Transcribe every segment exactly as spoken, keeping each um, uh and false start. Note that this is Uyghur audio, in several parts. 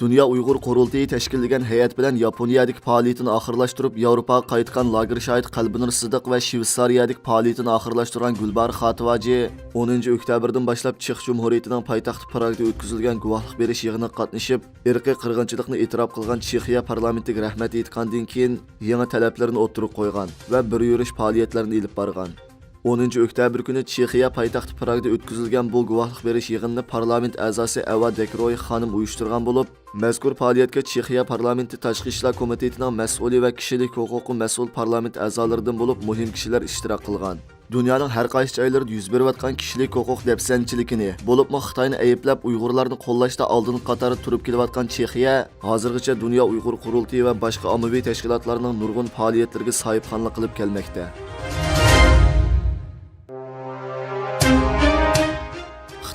دۇنيا ئۇيغۇر قۇرۇلتىيى تەشكىللىگەن ھەيئەت بىلەن ياپونىيەدىكى پائالىيىتىنى ئاخىرلاشتۇرۇپ، ياۋروپاغا قايتقان لاگېر شاھىت قەلبىنۇر سىدىق ۋە شۋېتسارىيەدىكى پائالىيىتىنى ئاخىرلاشتۇرغان گۈلباھار خاتىۋاجى ئونىنچى ئۆكتەبىردىن باشلاپ چېخ جۇمھۇرىيىتىنىڭ پايتەختى پراگدا ئۆتكۈزۈلگەن گۇۋاھلىق بېرىش يىغىنىغا قاتنىشىپ، ئىرقىي قىرغىنچىلىقنى ئېتىراپ قىلغان چېخىيە پارلامېنتىگە رەھمەت ئېيتقاندىن كېيىن، يېڭى تەلەپلىرىنى ئوتتۇرىغا قويغان ۋە بىر يۈرۈش پائالىيەتلەرنى ئېلىپ بارغان. ئونىنچى ئۆكتەبىر كۈنى چېخىيە پايتەختى پراگدا ئۆتكۈزۈلگەن بۇ گۇۋاھلىق بېرىش يىغىنىنى پارلامېنت ئەزاسى ئەۋا دەكروي خانىم ئۇيۇشتۇرغان بولۇپ، مەزكۇر پائالىيەتكە چېخىيە پارلامېنتى تاشقى ئىشلار كومىتېتىنىڭ مەسئۇلى ۋە كىشىلىك ھوقۇقى مەسئۇل پارلامېنت ئەزالىرىدىن بولۇپ مۇھىم كىشىلەر ئىشتىراك قىلغان. دۇنيانىڭ ھەر قايسى جايلىرىدا يۈز بېرىۋاتقان كىشىلىك ھوقۇق دەپسەندىچىلىكىنى، بولۇپمۇ خىتاينى ئەيىبلەپ ئۇيغۇرلارنى قوللاشتا ئالدىنقى قاتاردا تۇرۇپ كېلىۋاتقان چېخىيە، ھازىرغىچە دۇنيا ئۇيغۇر قۇرۇلتىيى ۋە باشقا ئاممىۋى تەشكىلاتلارنىڭ نۇرغۇن پائالىيەتلىرىگە ساھىبخانلىق قىلىپ كەلمەكتە.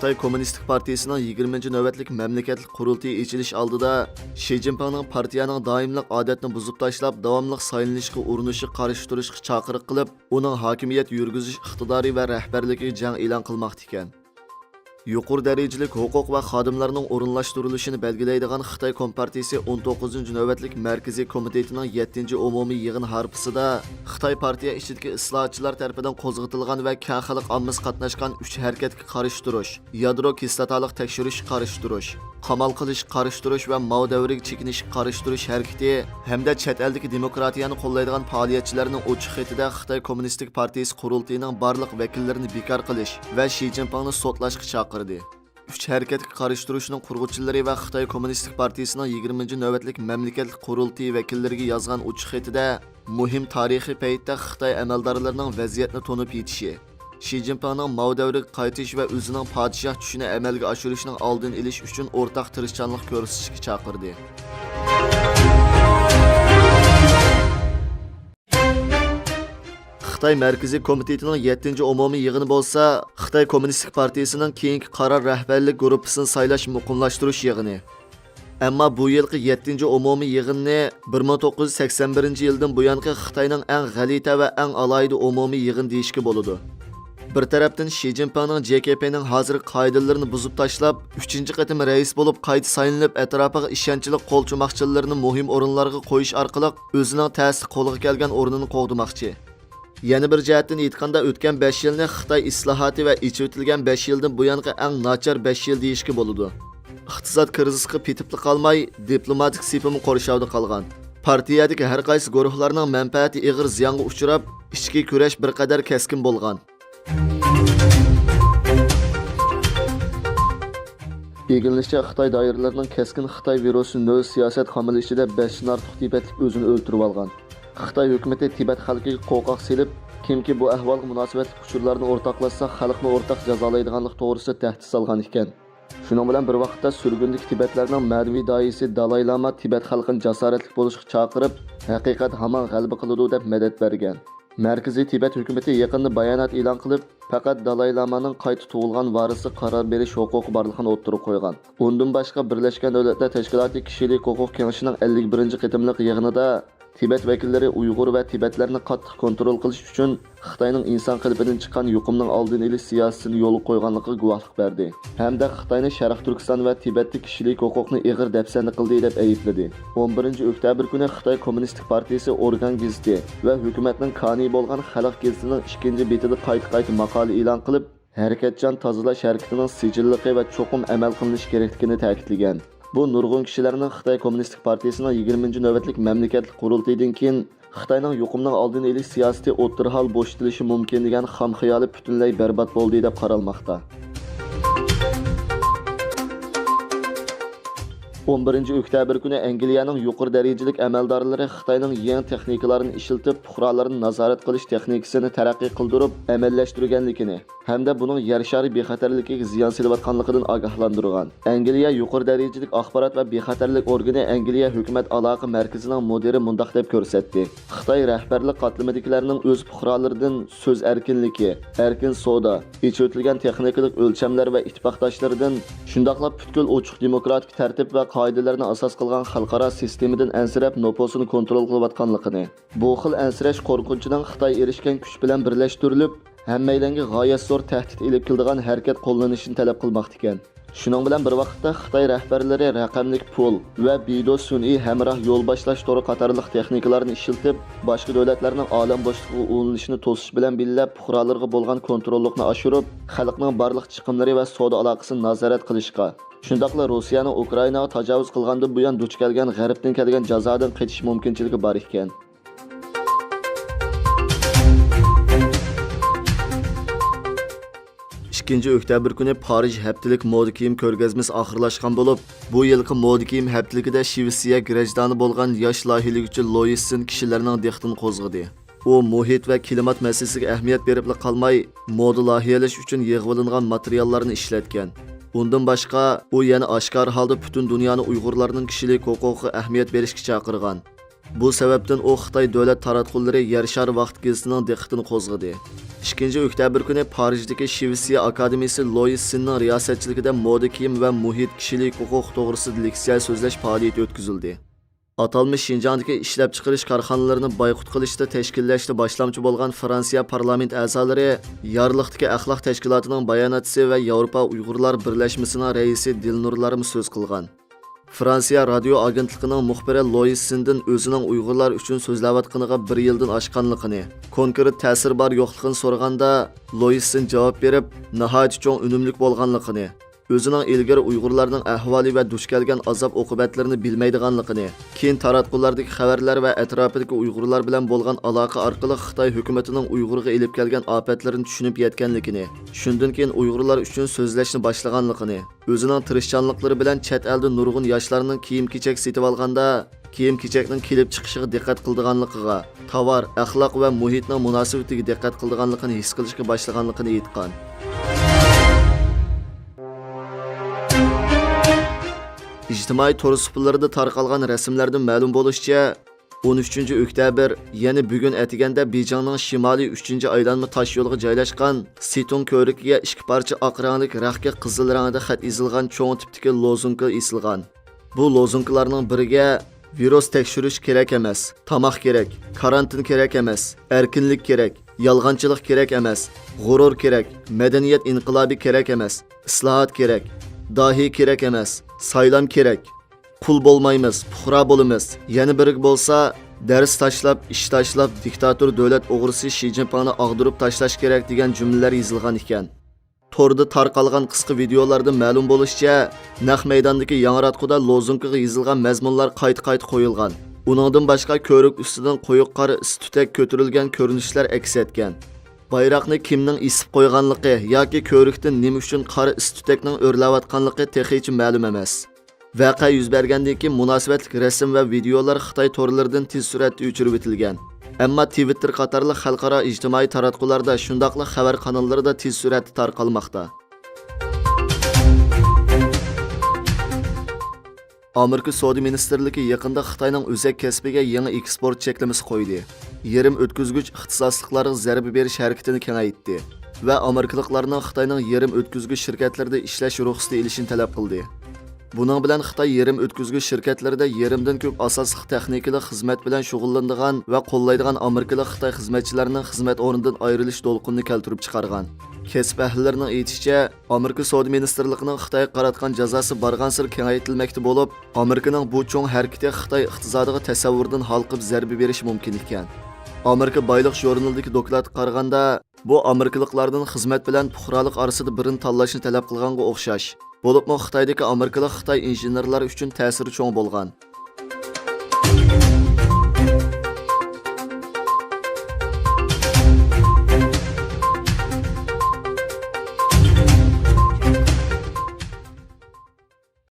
خىتاي كوممۇنىستىك پارتىيىسىنىڭ يىگىرمىنچى نۆۋەتلىك مەملىكەتلىك قۇرۇلتىيى ئېچىلىش ئالدىدا شى جىنپىڭنىڭ پارتىيەنىڭ دائىملىق ئادەتنى بۇزۇپ تاشلاپ، داۋاملىق سايلىنىشقا ئۇرۇنۇشىغا قارشى تۇرۇشقا چاقىرىق قىلىپ، ئۇنىڭ ھاكىمىيەت يۈرگۈزۈش ئىقتىدارى ۋە رەھبەرلىكىگە جەڭ ئېلان قىلماقتا ئىكەن. يۇقىرى دەرىجىلىك ھوقۇق ۋە خادىملارنىڭ ئورۇنلاشتۇرۇلۇشىنى بەلگىلەيدىغان خىتاي كومپارتىيىسى ئون توققۇزىنچى نۆۋەتلىك مەركىزىي كومىتېتىنىڭ يەتتىنچى ئومۇمىي يىغىن ھارپىسىدا خىتاي پارتىيە ئىچىدىكى ئىسلاھاتچىلار تەرىپىدىن قوزغىتىلغان ۋە كەڭ خەلق ئاممىسى قاتناشقان ئۈچ ھەرىكەتكە قارشى تۇرۇش، يادرو كىسلاتالىق تەكشۈرۈشكە قارشى تۇرۇش، قامال قىلىشقا قارشى تۇرۇش ۋە ماۋ دەۋرىگە چېكىنىشكە قارشى تۇرۇش ھەرىكىتى ھەمدە چەت ئەلدىكى دېموكراتىيەنى قوللايدىغان پائالىيەتچىلەرنىڭ ئوچۇق خېتىدە خىتاي كوممۇنىستىك پارتىيىسى قۇرۇلتىيىنىڭ بارلىق ۋەكىللىرىنى بىكار قىلىش ۋە شى جىنپىڭنى سوتلاشقا چاقىردى. ئۈچ ھەرىكەتكە قارشى تۇرۇشنىڭ قۇرغۇچىلىرى ۋە خىتاي كوممۇنىستىك پارتىيىسىنىڭ يىگىرمىنچى نۆۋەتلىك مەملىكەتلىك قۇرۇلتىيى ۋەكىللىرىگە يازغان ئوچۇق خېتىدە، مۇھىم تارىخىي پەيتتە خىتاي ئەمەلدارلىرىنىڭ ۋەزىيەتنى تونۇپ يېتىشى، شى جىنپىڭنىڭ ماۋ دەۋرىگە قايتىش ۋە ئۆزىنىڭ پادىشاھ چۈشىنى ئەمەلگە ئاشۇرۇشنىڭ ئالدىنى ئېلىش ئۈچۈن ئورتاق تىرىشچانلىق كۆرسىتىشكە چاقىردى. خىتاي مەركىزىي كومىتېتىنىڭ يەتتىنچى ئومۇمىي يىغىنى بولسا، خىتاي كوممۇنىستىك پارتىيىسىنىڭ كېيىنكى قارار رەھبەرلىك گۇرۇپپىسىنى سايلاش مۇقىملاشتۇرۇش يىغىنى. ئەمما بۇ يىلقى يەتتىنچى ئومۇمىي يىغىننى بىر مىڭ توققۇز يۈز سەكسەن بىرىنچى يىلدىن بۇيانقى خىتاينىڭ ئەڭ غەلىتە ۋە ئەڭ ئالاھىدە ئومۇمىي يىغىنى دېيىشكە بولىدۇ. بىر تەرەپتىن شى جىنپىڭنىڭ جې كې پېنىڭ ھازىرقى قائىدىلىرىنى بۇزۇپ تاشلاپ، ئۈچىنچى قېتىم رەئىس بولۇپ قايتا سايلىنىپ، ئەتراپىغا ئىشەنچلىك قول چوماقچىلىرىنى مۇھىم ئورۇنلارغا قويۇش ئارقىلىق ئۆزىنىڭ تەستە قولغا كەلگەن ئورنىنى قوغدىماقچى. يەنە بىر جەھەتتىن ئېيتقاندا، ئۆتكەن بەش يىلنى خىتاي ئىسلاھاتى ۋە ئېچىۋېتىلگەن بەش يىلدىن بۇيانقى ئەڭ ناچار بەش يىل دېيىشكە بولىدۇ. ئىقتىساد كىرىزىسقا پېتىپلا قالماي، دىپلوماتىك سېپىمۇ قورشاۋدا قالغان. پارتىيەدىكى ھەر قايسى گۇرۇھلارنىڭ مەنپەئەتى ئېغىر زىيانغا ئۇچراپ، ئىچكى كۈرەش بىر قەدەر كەسكىن بولغان. ئىگىلىنىشىچە، خىتاي دائىرىلىرىنىڭ كەسكىن خىتاي ۋىرۇسى نۆل سىياسەت قامىلى ئىچىدە بەشتىن ئارتۇق تىبەتلىك ئۆزىنى ئۆلتۈرۈۋالغان. خىتاي ھۆكۈمىتى تىبەت خەلقىگە قورقاق سېلىپ، كىمكى بۇ ئەھۋالغا مۇناسىۋەتلىك ئۇچۇرلارنى ئورتاقلاشسا، خەلقنى ئورتاق جازالايدىغانلىقى توغرىسىدا تەھدىت سالغان ئىكەن. شۇنىڭ بىلەن بىر ۋاقىتتا، سۈرگۈندىكى تىبەتلەرنىڭ مەنىۋى داھىيسى دالاي لاما تىبەت خەلقىنى جاسارەتلىك بولۇشقا چاقىرىپ، ھەقىقەت ھامان غەلىبە قىلىدۇ، دەپ مەدەت بەرگەن. مەركىزىي تىبەت ھۆكۈمىتى يېقىندا بايانات ئېلان قىلىپ، پەقەت دالاي لامانىڭ قايتا تۇغۇلغان ۋارىسىغا قارار بېرىش ھوقۇقى بارلىقىنى ئوتتۇرىغا قويغان. ئۇندىن باشقا، بىرلەشكەن دۆلەتلەر تەشكىلاتى كىشىلىك ھوقۇق كېڭىشىنىڭ ئەللىك بىرىنچى قېتىملىق يىغىنىدا تىبەت ۋەكىللىرى ئۇيغۇر ۋە تىبەتلەرنى قاتتىق كونترول قىلىش ئۈچۈن خىتاينىڭ ئىنسان قېلىپىدىن چىققان يۇقۇمنىڭ ئالدىنى ئېلىش سىياسىتىنى يولغا قويغانلىقىغا گۇۋاھلىق بەردى ھەمدە خىتاينى شەرقىي تۈركىستان ۋە تىبەتتە كىشىلىك ھوقۇقنى ئېغىر دەپسەندە قىلدى، دەپ ئەيىبلىدى. ئون بىرىنچى ئۆكتەبىر كۈنى خىتاي كوممۇنىستىك پارتىيىسى ئورگان گېزىتى ۋە ھۆكۈمەتنىڭ كانىيى بولغان خەلق گېزىتىنىڭ ئىككىنچى بېتىدە قايتا-قايتا ماقالە ئېلان قىلىپ، ھەرىكەتچان تازىلاش ھەرىكىتىنىڭ سىجىللىقى ۋە چوقۇم ئەمەل قىلىنىشى كېرەكلىكىنى تەكىتلىگەن. بۇ نۇرغۇن كىشىلەرنىڭ خىتاي كوممۇنىستىك پارتىيىسىنىڭ يىگىرمىنچى نۆۋەتلىك مەملىكەتلىك قۇرۇلتىيىدىن كېيىن خىتاينىڭ يۇقۇمنىڭ ئالدىنى ئېلىش سىياسىتى ئوتتۇرىھال بوشىتىلىشى مۇمكىن دېگەن خام خىيالى پۈتۈنلەي بەربات بولدى، دەپ قارالماقتا. ئون بىرىنچى ئۆكتەبىر كۈنى ئەنگلىيەنىڭ يۇقىرى دەرىجىلىك ئەمەلدارلىرى خىتاينىڭ يېڭى تېخنىكىلارنى ئىشلىتىپ، پۇقرالارنى نازارەت قىلىش تېخنىكىسىنى تەرەققىي قىلدۇرۇپ ئەمەلىيلەشتۈرگەنلىكىنى ھەمدە بۇنىڭ يەر شارى بىخەتەرلىكىگە زىيان سېلىۋاتقانلىقىدىن ئاگاھلاندۇرغان. ئەنگلىيە يۇقىرى دەرىجىلىك ئاخبارات ۋە بىخەتەرلىك ئورگىنى ئەنگلىيە ھۆكۈمەت ئالاقە مەركىزىنىڭ مۇدىرى مۇنداق دەپ كۆرسەتتى: خىتاي رەھبەرلىك قاتلىمىدىكىلەرنىڭ ئۆز پۇقرالىرىدىن سۆز ئەركىنلىكى، ئەركىن سودا، ئېچىۋېتىلگەن تېخنىكىلىق ئۆلچەملەر ۋە ئىتتىپاقداشلىرىدىن، شۇنداقلا پۈتكۈل ئوچۇق دېموكراتىك تەرتىپ ۋە قائىدىلەرنى ئاساس قىلغان خەلقئارا سىستېمىدىن ئەنسىرەپ، نوپۇسىنى كونترول قىلىۋاتقانلىقىنى، بۇ خىل ئەنسىرەش قورقۇنچىنىڭ خىتاي ئېرىشكەن كۈچ بىلەن بىرلەشتۈرۈلۈپ، ھەممەيلەنگە غايەت زور تەھدىت ئېلىپ كېلىدىغان ھەرىكەت قوللىنىشىنى تەلەپ قىلماقتا ئىكەن. شۇنىڭ بىلەن بىر ۋاقىتتا، خىتاي رەھبەرلىرى رەقەملىك پۇل ۋە بىدو سۈنئىي ھەمراھ يول باشلاش تورى قاتارلىق تېخنىكىلارنى ئىشلىتىپ، باشقا دۆلەتلەرنىڭ ئالەم بوشلۇقىغا ئۇلىنىشىنى توسۇش بىلەن بىللە، پۇقرالىرىغا بولغان كونتروللۇقنى ئاشۇرۇپ، خەلقنىڭ بارلىق چىقىملىرى ۋە سودا ئالاقىسىنى نازارەت قىلىشقا، شۇنداقلا روسىيەنىڭ ئۇكرائىناغا تاجاۋۇز قىلغاندىن بۇيان دۇچ كەلگەن غەربتىن كەلگەن جازادىن قېچىش مۇمكىنچىلىكى بار ئىكەن. ئىككىنچى ئۆكتەبىر كۈنى پارىژ ھەپتىلىك مودا كىيىم كۆرگەزمىسى ئاخىرلاشقان بولۇپ، بۇ يىلقى مودا كىيىم ھەپتىلىكىدە شىۋېتسىيە گراژدانى بولغان ياش لايىھىلىگۈچى لويىس سىن كىشىلەرنىڭ دىققىتىنى قوزغىدى. ئۇ مۇھىت ۋە كىلىمات مەسىلىسىگە ئەھمىيەت بېرىپلا قالماي، مودا لايىھەلەش ئۈچۈن يىغىۋېلىنغان ماتېرىياللارنى ئىشلەتكەن. ئۇندىن باشقا، ئۇ يەنە ئاشكارا ھالدا پۈتۈن دۇنيانى ئۇيغۇرلارنىڭ كىشىلىك ھوقۇقىغا ئەھمىيەت بېرىشكە چاقىرغان. بۇ سەۋەبتىن ئۇ خىتاي دۆلەت تاراتقۇلىرى يەر شارى ۋاقىت گېزىتىنىڭ دىققىتىنى قوزغىدى. ئىككىنچى ئۆكتەبىر كۈنى پارىژدىكى شىۋېتسىيە ئاكادېمىيىسى لويىس سىننىڭ رىياسەتچىلىكىدە مودا كىيىم ۋە مۇھىت كىشىلىك ھوقۇق توغرىسىدا لېكسىيە سۆزلەش پائالىيىتى ئۆتكۈزۈلدى. ئاتالمىش شىنجاڭدىكى ئىشلەپچىقىرىش كارخانىلىرىنى بايقۇت قىلىشتا تەشكىللەشتە باشلامچى بولغان فرانسىيە پارلامېنت ئەزالىرى يارلىقتىكى ئەخلاق تەشكىلاتىنىڭ باياناتچىسى ۋە ياۋروپا ئۇيغۇرلار بىرلەشمىسىنىڭ رەئىسى دىلنۇرلارمۇ سۆز قىلغان. فرانسىيە رادىيو ئاگېنتلىقىنىڭ مۇخبىرى لويىس سىندىن ئۆزىنىڭ ئۇيغۇرلار ئۈچۈن سۆزلەۋاتقىنىغا بىر يىلدىن ئاشقانلىقىنى، كونكرېت تەسىرى بار يوقلۇقىنى سورىغاندا، لويىس سىن جاۋاب بېرىپ، ناھايىتى چوڭ ئۈنۈملۈك بولغانلىقىنى، ئۆزىنىڭ ئىلگىرى ئۇيغۇرلارنىڭ ئەھۋالى ۋە دۇچ كەلگەن ئازاب-ئوقۇبەتلىرىنى بىلمەيدىغانلىقىنى، كېيىن تاراتقۇلاردىكى خەۋەرلەر ۋە ئەتراپىدىكى ئۇيغۇرلار بىلەن بولغان ئالاقە ئارقىلىق خىتاي ھۆكۈمىتىنىڭ ئۇيغۇرغا ئېلىپ كەلگەن ئاپەتلىرىنى چۈشىنىپ يەتكەنلىكىنى، شۇندىن كېيىن ئۇيغۇرلار ئۈچۈن سۆزلەشنى باشلىغانلىقىنى، ئۆزىنىڭ تىرىشچانلىقلىرى بىلەن چەت ئەلدە نۇرغۇن ياشلارنىڭ كىيىم-كېچەك سېتىۋالغاندا، كىيىم-كېچەكنىڭ كېلىپ چىقىشىغا دىققەت قىلىدىغانلىقىغا، تاۋار، ئەخلاق ۋە مۇھىتنىڭ مۇناسىۋىتىگە دىققەت قىلىدىغانلىقىنى ھېس قىلىشقا باشلىغانلىقىنى ئېيتقان. ئىجتىمائىي تور سۇپىلىرىدا تارقالغان رەسىملەردىن مەلۇم بولۇشىچە، ئون ئۈچىنچى ئۆكتەبىر، يەنى بۈگۈن ئەتىگەندە بېيجىڭنىڭ شىمالىي ئۈچىنچى ئايلانما تاش يولىغا جايلاشقان سىتۇڭ كۆۋرۈكىگە ئىككى پارچە ئاق رەڭلىك رەختكە قىزىل رەڭدە خەت يېزىلغان چوڭ تىپتىكى لوزۇنكا ئېسىلغان. بۇ لوزۇنكىلارنىڭ بىرىگە، ۋىرۇس تەكشۈرۈش كېرەك ئەمەس، تاماق كېرەك، كارانتىن كېرەك ئەمەس، ئەركىنلىك كېرەك، يالغانچىلىق كېرەك ئەمەس، غۇرۇر كېرەك، مەدەنىيەت ئىنقىلابى كېرەك ئەمەس، ئىسلاھات كېرەك، داھىي كېرەك ئەمەس، سايلام كېرەك، قۇل بولمايمىز، پۇقرا بولىمىز. يەنە بىرىگە بولسا، دەرس تاشلاپ، ئىش تاشلاپ، دىكتاتور دۆلەت ئوغرىسى شى جىنپىڭنى ئاغدۇرۇپ تاشلاش كېرەك دېگەن جۈملىلەر يېزىلغان ئىكەن. توردا تارقالغان قىسقا ۋىدېئولاردىن مەلۇم بولۇشىچە، نەق مەيداندىكى ياڭراتقۇدا لوزۇنكىغا يېزىلغان مەزمۇنلار قايتا-قايتا قويۇلغان. ئۇنىڭدىن باشقا، كۆۋرۈك ئۈستىدىن قويۇق قارا ئىس-تۈتەك كۆتۈرۈلگەن كۆرۈنۈشلەر ئەكس ئەتكەن. بايراقنى كىمنىڭ ئېسىپ قويغانلىقى ياكى كۆۋرۈكتىن نېمە ئۈچۈن قارا ئىس-تۈتەكنىڭ ئۆرلەۋاتقانلىقى تېخىچە مەلۇم ئەمەس. ۋەقە يۈز بەرگەندىن كېيىن مۇناسىۋەتلىك رەسىم ۋە ۋىدېئولار خىتاي تورلىرىدىن تېز سۈرئەتتە ئۆچۈرۈۋېتىلگەن. ئەمما تىۋىتتېر قاتارلىق خەلقئارا ئىجتىمائىي تاراتقۇلاردا، شۇنداقلا خەۋەر قاناللىرىدا تېز سۈرئەتتە تارقالماقتا. ئامېرىكا سودا مىنىستىرلىكى يېقىندا خىتاينىڭ ئۆزەك كەسپىگە يېڭى ئېكسپورت چەكلىمىسى قويدى. يېرىم ئۆتكۈزگۈچ ئىختىساسلىقلارغا زەربە بېرىش ھەرىكىتىنى كېڭەيتتى ۋە ئامېرىكىلىقلارنىڭ خىتاينىڭ يېرىم ئۆتكۈزگۈچ شىركەتلىرىدە ئىشلەش رۇخسىتى ئېلىشىنى تەلەپ قىلدى. بۇنىڭ بىلەن خىتاي يېرىم ئۆتكۈزگۈچ شىركەتلىرىدە يېرىمدىن كۆپ ئاساسلىق تېخنىكىلىق خىزمەت بىلەن شۇغۇللىنىدىغان ۋە قوللايدىغان ئامېرىكىلىق خىتاي خىزمەتچىلەرنىڭ خىزمەت ئورنىدىن ئايرىلىش دولقۇنىنى كەلتۈرۈپ چىقارغان. كەسىپ ئەھلىلىرىنىڭ ئېيتىشىچە، ئامېرىكا سودا مىنىستىرلىقىنىڭ خىتايغا قاراتقان جازاسى بارغانسېرى كېڭەيتىلمەكتە بولۇپ، ئامېرىكىنىڭ بۇ چوڭ ھەرىكىتى خىتاي ئىقتىسادىغا تەسەۋۋۇردىن ھالقىپ زەربە بېرىشى مۇمكىن ئىكەن. ئامېرىكا بايلىق ژۇرنىلىدىكى دوكلاتقا قارىغاندا، بۇ ئامېرىكىلىقلاردىن خىزمەت بىلەن پۇقرالىق ئارىسىدا بىرىنى تاللاشنى تەلەپ قىلغانغا ئوخشاش. بولۇپمۇ خىتايدىكى ئامېرىكىلىق خىتاي ئىنژېنېرلار ئۈچۈن تەسىرى چوڭ بولغان.